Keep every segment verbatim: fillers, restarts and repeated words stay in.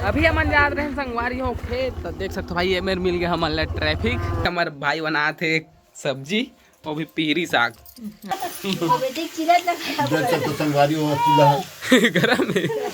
अभी हमन जात रहे संगवारी हो खेत, तो देख सकथो भाई, ये मेर मिल गया हमन ला ट्रैफिक। हमर भाई बनात हे सब्जी, वो भी पीरी साग। वो बेटे चिल्ला लगा। देख सकथो संगवारी हो, चिल्ला है। गरम है।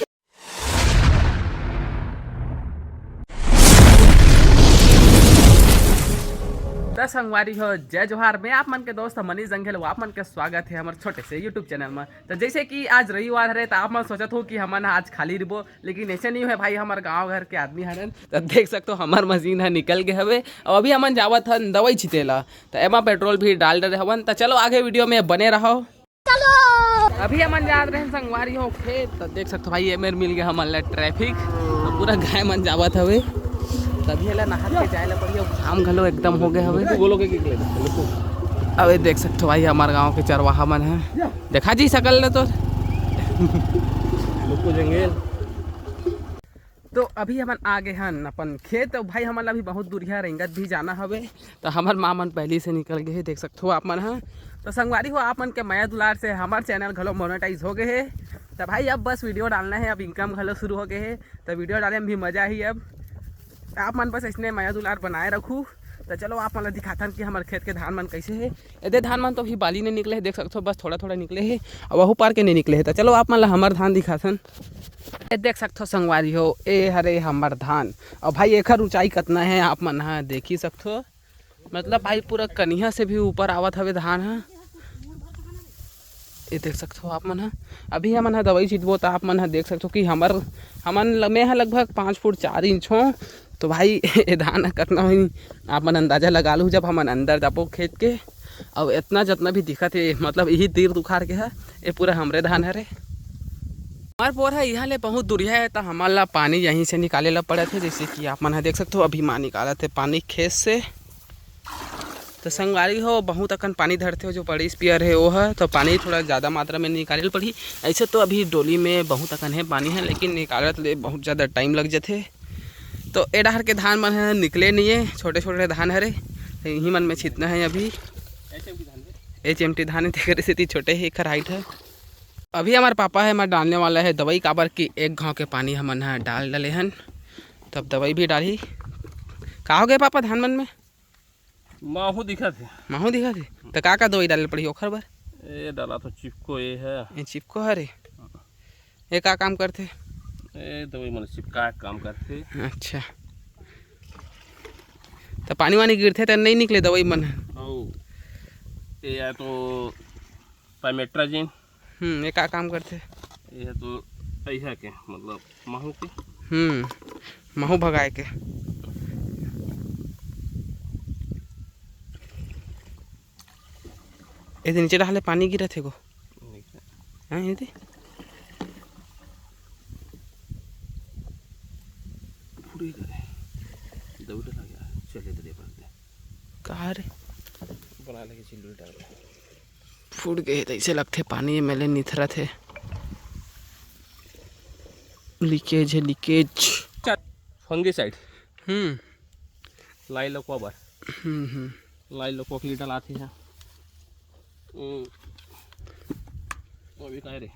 त संगवारी हो, जय जोहार। मैं आप मन के दोस्त मनीष जंघेल, वो आप मन के स्वागत है हमर छोटे से YouTube चैनल में। तो जैसे कि आज रविवार हरे, तो आप मन सोचत हो कि हमन आज खाली रहिबो, लेकिन ऐसे नहीं है भाई, हमर गांव घर के आदमी हरन। तो देख सकथो, हमर मशीन ह निकल गए हवे। अब अभी हमन जावत हन दवाई छिते ला, तो एमा पेट्रोल भी डाल डरे हवन। तो चलो, आगे वीडियो में बने रहो। अभी हमन जात रहे संगवारी हो खेत, तो देख सकथो भाई, ये मेर मिल गया हमन ला ट्रैफिक। तो पूरा गाय मन जावत हवे, तभी एला नहा के जाए ला पड़ही। अब घाम घलो एकदम हो गए हवे। बोलो के, के, के, अबे देख सकथो भाई, हमार गांव के चरवाहा मन है, देखा जी सकल ले तो। लुक्कू जंगेल। तो अभी हमन आ गए हन अपन खेत। तो भाई, हमन ला अभी बहुत दूरिहा रेंगत भी जाना हवे, तो हमर माँ मन पहली से निकल गए हे, देख सकथो आप मन ह। तो संगवारी हो, आप मन के मया दुलार से हमर चैनल घलो मोनेटाइज हो गए हे। तो भाई, अब बस वीडियो डालना है, अब इनकम घलो शुरू हो गए हे, तो वीडियो डाले में भी मजा ही। अब आप मन बस इसने मया दुलार बनाए रखू। तो चलो, आप मन ला दिखाथन कि हमर खेत के धान मन कैसे हे। एदे धान मन तो अभी बाली नहीं निकले हे, देख सकथो, बस थोड़ा थोड़ा निकले हे, और वहू पार के नहीं निकले हे। तो चलो, आप मन ला हमर धान दिखाथन। ए देख सकथो संगवारी हो, ए हरे हमर धान। और भाई, एखर ऊंचाई कतना है, आप मन ह देख ही सकथो। मतलब भाई, पूरा कनिहा से भी ऊपर आवत हवे धान ह। ए देख सकथो आप मन ह, अभी हमन ह दवाई छिटबो, त आप मन ह देख सकथो कि हमर, हमन ल-, मैं ह लगभग पाँच फुट चार इंच हो। तो भाई, ए धान ह कतना होही, आप मन अंदाजा लगा लू, जब हमन अंदर जाबो खेत के। अउ इतना जतना भी दिखत हे, मतलब, यही तीर दुखार के ह, ये पूरा हमरे धान हरे। हमार बोर ह इहाँ ले बहुत दूरिहा हे, त हमन ला पानी यहीं से निकाले ला पड़त हे। जैसे कि आप मन ह देख सकथो, अभी माँ निकालत हे पानी खेत से। तो संगवारी हो, बहुत अकन पानी धरथे, जो बड़ी स्पीयर हे वो ह, तो पानी थोड़ा ज़्यादा मात्रा में निकाले ला पड़ही। ऐसे तो अभी डोली में बहुत अकन हे पानी ह, लेकिन निकालत ले बहुत ज़्यादा टाइम लग जथे। तो ए डहर के धान मन ह निकले नहीं हे, छोटे छोटे धान हरे, तो इही मन में छितना है अभी। एच एम टी धान हे, तेकरे सेती छोटे हे एखर हाइट ह। अभी हमार पापा है, मैं डालने वाला है दवाई, काबर कि एक घाव के पानी हमन ह डाल डले हन, तब दवाई भी डालही। का हो गए पापा धान मन में? माहू दिखत हे। माहू दिखत हे? त का का दवाई डाले पड़ही ओखर बर? ए डाला तो चिपको ए है। ये चिपको हरे? ये का काम करथे? ए दवाई मन चिपका के काम करथे। अच्छा, त पानी वानी गिरथे त नहीं निकले दवाई मन? ओ, ये या तो पाइमेट्राजिन। हम्म, ये का काम करथे? ये तो ऐसा के, मतलब, महू के। हम्म, महू भगाए के। एदे नीचे डहाले पानी गिरत हे गो। हाँ, एदे। फुट गई करे। दौड़ लगा। चले दे पर दे। कहाँ रे? बना लेके चिल्लू डाल। फूट गए हे, तइसे लगथे पानी एमे ले निथरत हे। लीकेज हे, लीकेज। फंगीसाइड। हम्म। लाई लकवा बर। हम्म, हम्म। लाई लकवा के डालाथे। हम्म। अभी काय रे? अ,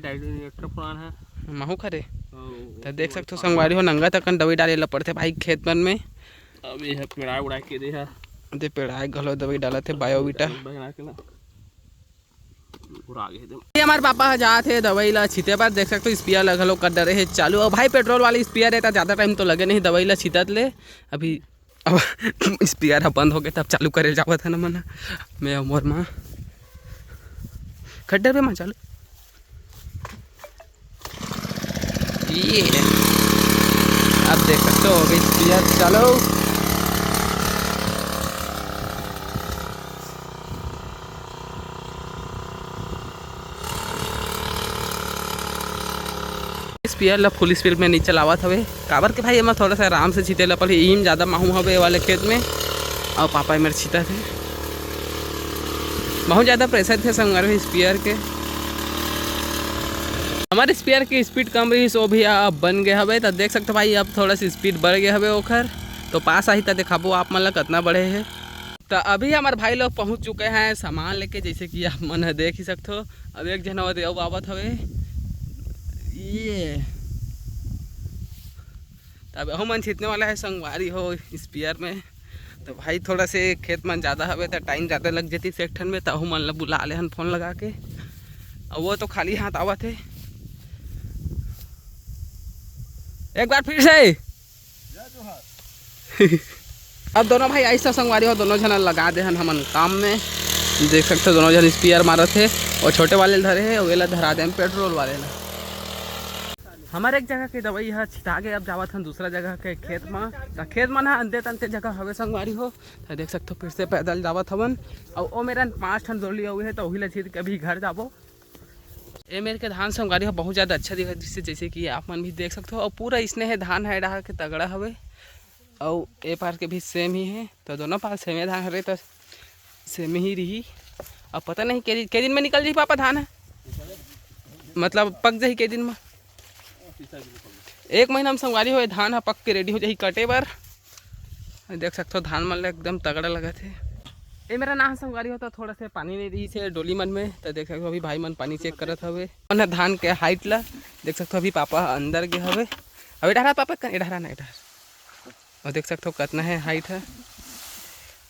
डाइडोनेटर पुरान है। महू खरे। ओ, त देख सकथो संगवारी हो, नंगा तकन दवाई डाले ला पड़थे भाई खेत मन में। अब ये है पेड़ाय उड़ाय के दे है। दे पेड़ाय घलो दवाई डालत हे, बायोवीटा। बना के ना। पूरा आगे दे। ये हमारे पापा ह जात हे दवाई ला छिते बर, देख सकथो स्पीयर ला घलो कर डरे हे चालू। अब भाई पेट्रोल वाली स्पीयर हे त ज्यादा टाइम तो लगे नहीं दवाई ला छितत ले। अभी अब स्पीयर ह बंद हो गए, तब चालू करे जावत है ना मन, मैं अउ मोर माँ। खड्डे पे माँ चालू। ये अब देख सकते हो, अभी स्पीयर चालू। स्पीयर ला फुल स्पीड में नहीं चलावत हवे, काबर के भाई एमा थोड़ा सा आराम से छीते ला पड़ही। इही में ज्यादा माहू हवे ए वाले खेत में, अउ पापा एमेर छीतत हे। बहुत ज्यादा प्रेशर थे संगवारी हो स्पीयर के। हमारे स्पीयर की स्पीड कम रही, सो भी अब बन गए हवे, तो देख सकते भाई अब थोड़ा सा स्पीड बढ़ गए हवे ओखर। तो पास आही त देखाबो आप मन ला कितना बढ़े हे। तो अभी हमारे भाई लोग पहुंच चुके हैं सामान लेके, जैसे कि आप मन ह देख ही सकथो। अब एक झन और अउ आवत हवे, ये अब अहू मन छितने वाला है संगवारी हो स्पीयर में। तो भाई थोड़ा से खेत मन ज़्यादा हवे तो टाइम ज़्यादा लग जाती सेक्शन में, तो अहू मन ला बुला ले हन फोन लगा के। अब वो तो खाली हाथ आवत है। एक बार फिर से अब दोनों भाई ऐसा संगवारी हो, दोनों झन लगा दे हन हमन काम में। देख सकते हो दोनों झन स्पीयर मारत है, और छोटे वाले ल धरे है, वेला धरा दे पेट्रोल वाले ला। हमारे एक जगह के दवाई है छिटा गए, अब जावत हन दूसरा जगह के खेत में। तो खेत मन ह अंते तंते जगह हवे संगवारी हो, तो देख सकते हो फिर से पैदल जावत हवन। और ओ मेरन पाँच ठन जोली हुए है, तो वही ला छिट के अभी घर जाबो। ए मेर के धान संगवारी हो बहुत ज़्यादा अच्छा दिखत, जिससे जैसे कि आप मन भी देख सकते हो। और पूरा इसने है धान है डहा के तगड़ा हवे, और ए पार के भी सेम ही है, तो दोनों पार सेमे धान हरे, तो सेमे ही रही। अब पता नहीं के, के दिन में निकल जाही पापा धान है, मतलब पक जाही के दिन में। एक महीना में संगवारी होए धान ह पक के रेडी हो जाही कटे बर। देख सकथो धान मन ल एकदम तगड़ा लगत हे। ए मेर नान संगवारी हो, तो थोड़ा से पानी नहीं रही से डोली मन में, तो देख सकथो अभी भाई मन पानी चेक करत हवे। मन ह धान के हाइट ला देख सकथो, अभी पापा अंदर गे हवे। अभी डहरा पापा, ए डहरा ना, ए डहरा। और देख सकथो कितना है हाइट है,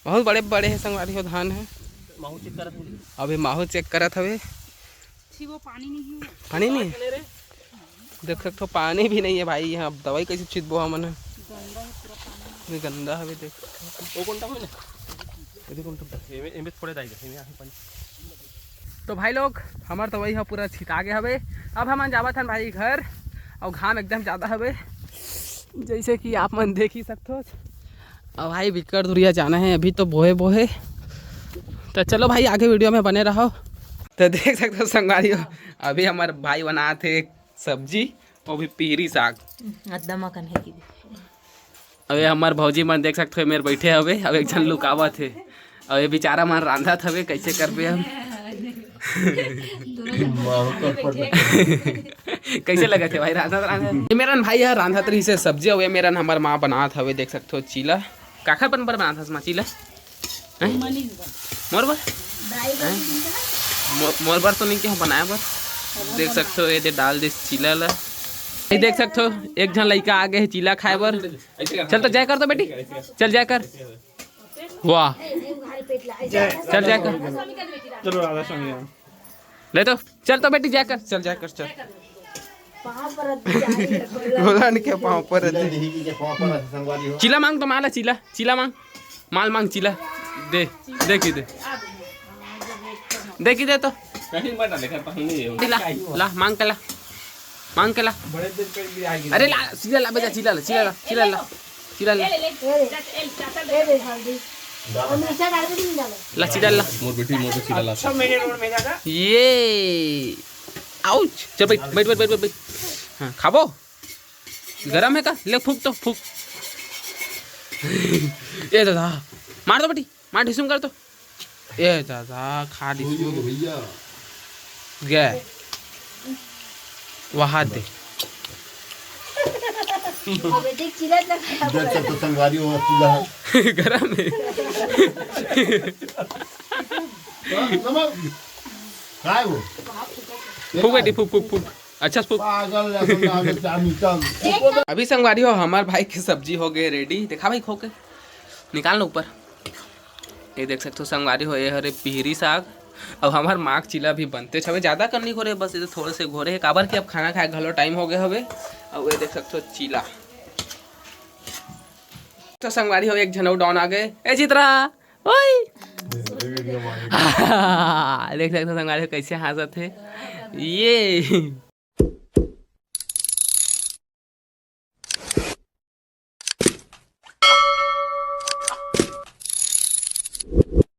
बहुत बड़े बड़े है संगवारी हो धान है। माहू चेक करत हवे। अभी माहू चेक करत हवे। छी, वो पानी नहीं है। पानी नहीं है? देख सकथो पानी भी नहीं है भाई। यहाँ अब दवाई कैसे छिटबो हमन ह? गंदा है पूरा पानी। ये गंदा हवे, देख सकथो। वो कौन टा है ना? ये कौन टा? एमे, एमे थोड़े दाई, एमे आही पानी। तो भाई लोग, हमार दवाई ह पूरा छिटा गया हवे। अब हमन जावत हन भाई घर, और घाम एकदम ज़्यादा हवे, जैसे कि आप मन देख ही सकथो। अब भाई बिकट दुरिया जाना है, अभी तो बोहे बोहे। तो चलो भाई, आगे वीडियो में बने रहो। तो देख सकते हो संगवारी हो, अभी हमारे भाई बनात हे सब्जी, वो भी पीरी साग। अद्दा मकन है कि अबे हमार भौजी मन देख सकते हो, मेर बैठे हवे, अब एक झन लुकावत हे। अब ये बेचारा मन रांधत हवे, कैसे करबे हम? कैसे लगत हे भाई रांधत रांधत? ये मेरन भाई ह रांधत रहिसे सब्जी, अउ ये मेरन हमर माँ बनात हवे, देख सकथो चीला। काखर बन बर बनात हस माँ चीला? हैं? मोर बर? हैं? मो-, मोर बर तो नहीं के बनाए बर। देख सकथो ये दे डाल दे चीला ला। ये देख सकथो एक झन लइका आ गे हे चीला खाए बर। चल तो जय कर तो बेटी, चल जय कर। वाह, चल जय कर। चलो राधा स्वामी राम। ले तो चल तो बेटी जय कर, चल जय कर, चल। भगवान के पाँव पर दे। चीला मांग तो माला चीला, चीला मांग, माल मांग चीला। दे, दे की दे, दे की दे तो। कहीं मत डाले, घर पसंद नहीं है। ला, ला, मांग के ला, मांग के ला। बड़े दिन पे भी आ गई। अरे ला, चीला ला बेटा, चीला ला, चीला ला, चीला ला, चीला ला। ए, ए, हल्दी। और मिर्चा डाल के भी नहीं डाला। ला, चीला ला। मोर बेटी, मोर बेटी चीला ला। अच्छा, मेरे रोड में दादा। ये, आउच। चल बैठ, बैठ, बैठ, बैठ, बैठ। हाँ, खाबो? गरम है का? ले फूक तो, फूक। ए दादा, मार दो बेटी, मार ढिसुम कर दो। ए दादा, खा ढिसुम। भैया। गए। वहा दे। बेटे चिल्ला ना खाया। देख सकते संगवारी हो, चिल्ला है। गरम है। नमक। काय वो? फूक बेटी, फूक, फूक, फूक। अच्छा से फूक। पागल है, बंदा हमें चार मीटर। अभी संगवारी हो, हमार भाई के सब्जी हो गए रेडी। देखा भाई, खो के निकाल ना ऊपर। ये देख सकथो संगवारी हो, ये हरे पिहरी साग। अब हमार माँ के चीला भी बनते हवे, ज़्यादा कर नहीं घोरे, बस ये थोड़े से घोरे हे, काबर कि अब खाना खाए घलो टाइम हो गए हवे। अब ये देख सकथो चीला। तो संगवारी हो, एक झन अउ डॉन आ गए। ए चित्रा, ओए। देख सकथो संगवारी हो कैसे हंसत हे। ये